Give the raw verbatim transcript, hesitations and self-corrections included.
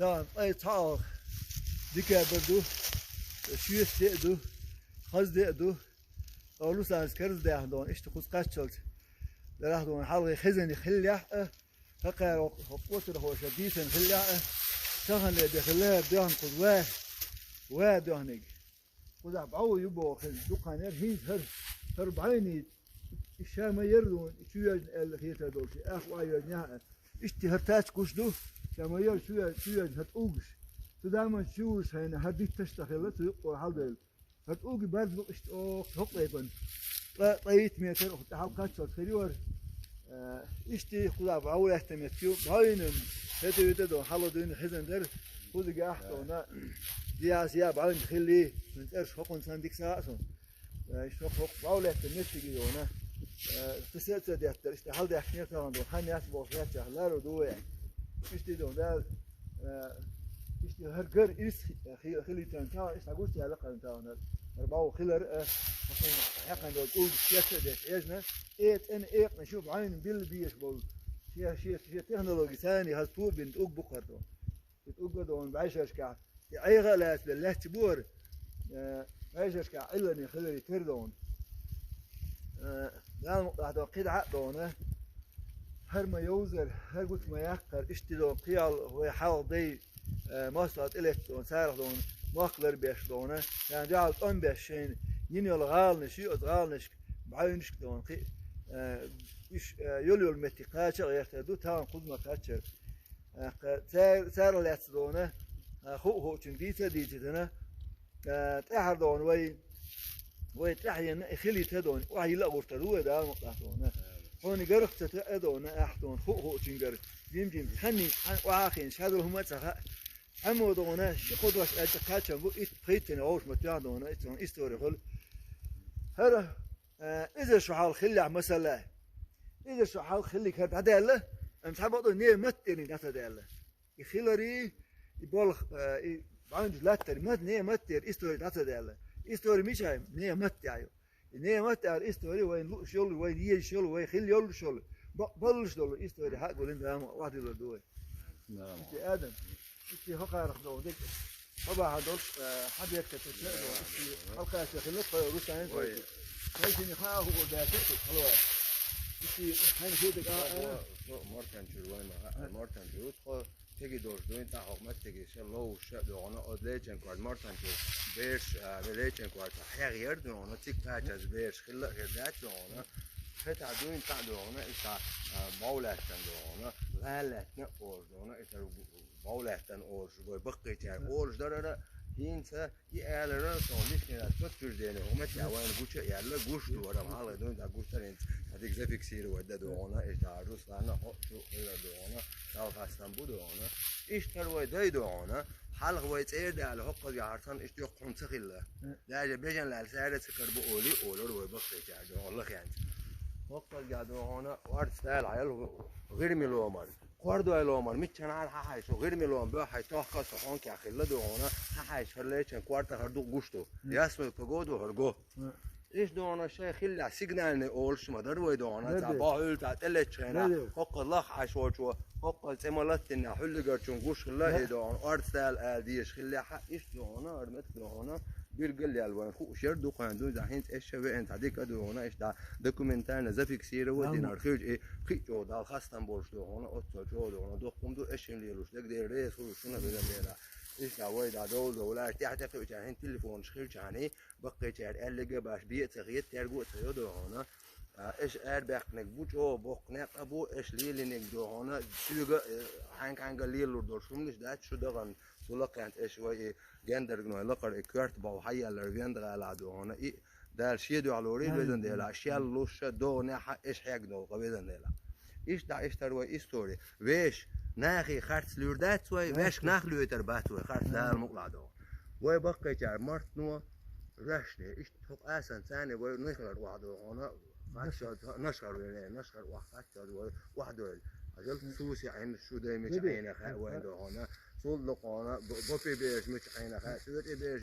Тахана ткъе цхьа декабрь ду, шоьтан де а ду, хаза де а ду. Олу санна карза даьхна дона, иштта кхуза кхаччалц. Дарахь дона хьалхе хезаниг хиллехь а, хӀокхара хӀокху оцархоша дийцина хиллехь а, таханлера де хилла доьхна кхуза ва, ва доьхниг. Кхузахь бӀов ю боху хеза дукха хан яра, хӀинца хӀара, хӀара бӀаьвнийта, и ша ма яра дуна, и чу йоьжна аьлла хетар долуш, и ах охьайоьжнехь а. Иштта хӀара тач гуш ду, ша ма яра чу йоьжна, чу йоьжна хӀара тӀулгаш. Цу даман чу южуш хьайна хӀара дитташ а ца хилла, цу юккъо хьалдевлла. ХӀара тӀулги барз бу иштта оха хӀокху тайпана. Ткъа, ткъе итт метр оха тӀе хьалкхаччалц хир ю хӀара. Э, иштта кхузахь бӀов лаьттина меттиг ю, бӀаьвнан, хӀета вита дона, хьала дуьйна хезна дара, кхузигахь дона, дехьа я бӀаьвнан хилли, хӀинца цӀераш хӀокхунна санна дика ца хаьа суна. Э, иштта хӀокху, хӀокху бӀов лаьттина меттиге дона. Э, кхин са а ца деттара, иштта хьалдаьхкинера тахана дона, хьан яц бохуш лаьттачех ларо ду вай. Иштта дона, Дала, э, иштта хӀара гар ирс хи-, хи-, хилийтарна тахана, иштта гуш яьлла кхарна тахана. ХӀара бӀов хилар, э, хьекхан долу тӀулгаш шетта а деш, эжна, э, цӀена экъначу бӀаьвнан билла безаш болу. Шен, шен, шен технологи царний хаза тобина тӀулг бу кхара дона. И тӀулга дона бӀешерашкахь, и Ӏеха а лаьцна лаьтташ бу хӀара, э, бӀешерашкахь Ӏиллане хиларе тера дона. Э, Дала мукъ лахь дона, кхидӀа а дона, хӀара ма йовзара, хӀара гучу ма яккхара, иштта дона, кхиал вай хьалха дай, э, мостагӀа тӀелетта дона, царах дона, мохк ларбеш дона, шайна дуьхьал тӀом беш шайна йина йолу гӀаланаш ю, оцу гӀаланашка бӀаьвнашка дона, кхин, э, уьш, э, йолу-йолу меттиг кхача а гӀертар ду, тахана кхуза ма кхаччара. ТӀаккха цар-, царах лаьцна дона, а, хуу-хуучун дийца а дийцина, а, тӀаьхьара дона вай, вай тӀаьхьенна и хилийта дона, охьайилла а гӀуртар ву вай Дала мукъ лахь дона. Хьуна гарах ца тоьа дона, ахь дона, хуу-хуучун гар, жим-жим, цхьаннен цхьаьна охьа а хиъна, шадолу хӀума а ца хаьа. Цхьаммо дона, ши-кхо дош аьлча кхачам бу, итт-пхийттина вовшах ма тоьхна дона, и цунна истори хуьлу. ХӀара Э, иза шо хьалха хиллехь, масала, иза шо хьалха хиллиг хӀара дӀадаьлла, амма цхьа бакъду, не маттерий дӀа ца даьлла. И хилари, и болх, э, и бӀаьвнаш латтари, мат-, не маттера истори дӀа ца даьлла. Истори мичахь ю? Не маттехь ю. И не матта аьлла истори вайна лууш йолу, вайна езаш йолу, вай хилла йолуш йолу, бакъ баллуш долу истори хьа а гуллина, Дала охьадиллар ду вай. Нормально. Ити Адам. Ити хӀокхарах долу дерг. Хьо бахьа долуш, э, хьан беркат ца а долу, ити хьалкхаьчча хилла тхо Русанин вай. Тхайшинна хаа хӀуъа баьча а тхо хьалаваьлла. Ити хьайна хетиг а, а. Со Мортанчуьра вай ма хаьа, Мортанчуьра тхо теги долуш дуйна тӀаккха хӀокху маттиге ша ловзуш ша а догӀана, оцу Лечен кӀорда Мортанчуьра бераш, а, Лечен кӀорда хьегӀ яра догӀана, цига кхачаза бераш хилла а хир дац догӀана. Хетахь дуйна цхьаъ догӀана, иштта, а, бов лаьттана догӀана, гӀала лаьттана а олуш догӀана, иштта бов лаьттана олуш вай баккхийчара олуш дарара, хӀинца и алара, со лишний раз подтверждение, хӀумма а вайна гуча а яьлла, гуш ду вара, хьалха дуйна дӀа гуш дара, хӀинца дика зафиксировать дан догӀана, иштта Руслана хӀокху хилар догӀана, Далла хастам бу догӀана. Иштта хӀара вай дай догӀана, хьалха вай цӀера даьлла, хӀокхузахь хӀара санна иштта йоккха хӀума ца хилла. Даже бежан лаьлла сара ца карабо олий, олура вай баккхийчара догӀана лахенца. ХӀокхузахь догӀана, орца Дала хьайла гӀирми ломан. Кхордой ломан, миччанхьара хьахьайша, гӀирми ломан бохьай тохка а со хьонкехь хилла догӀана, хьахьайша хӀара Лечен кӀорда хӀара дукха гуш ду. Ясной погода хӀара го. Иштта догӀана шайн хиллехь сигнальный олуш ма дара вай догӀана, цхьа бохьуьйту тӀелетчу хенахь, хӀокхуза лаха Ӏаш волчо, хӀокхуза цӀе ма латтинехь, хӀуллигарчун гуш хилла и догӀана, орца Дала ала дезаш хиллехь, иштта догӀана, хӀара меттиг догӀана, билгал а яьлла вайна хууш яра дукха хан дуй, хӀинца эшша веана цхьа дика а догӀана, иштта документально зафиксировать дина хӀара хилча, и кхин а чӀогӀа Далла хастам болуш догӀана, оццул чӀогӀа догӀана, доккха хӀума ду, эшшина лелош дерг дера, реза хуьлуш шуна а безам бела. Иштта вай дӀа довла-довла, аша тӀаьхьа тӀекхуьучарна хӀинца телефонаш хилчахьана, баккхийчара аьлларг а баш бен а ца хета, терго а ца йо догӀана. А, эш арабаьккхинарг бу чӀогӀа боккха некъ а бу, эш лелийнарг догӀана, соьга, э, хьаьнга-хьаьнга лелалур долуш хӀуманаш дац, шу дахана, цу лакхенца эш вай и гендаргной лакхара и коьрта бов хьаеллар Венда-ГӀалахь догӀана, и Дала шен дуьхьа лорий, везан Дела, шел луш ша догӀанехь а эш хьегна долу, везан Дела. Иштта дӀа иштта хӀара вай истори. Вешан, нахе харц луьйр дац вай, вешка нах лоьйтур бац вай, харц Дала мукъалахь догӀу. Вай баккхийчара мартано, вешне, иштта хӀокху асанца царна вай нахалара охьадогӀу хьуна, Нашхара вене, Нашхара охьахатталла вай охьадойла. Хьажал, Суси Ӏин шу дай мича Ӏийна хаьа вайна догӀу хьуна, цул докъона, бо-, бопи беш мича Ӏийна хаьа, цӀоьтӀи беш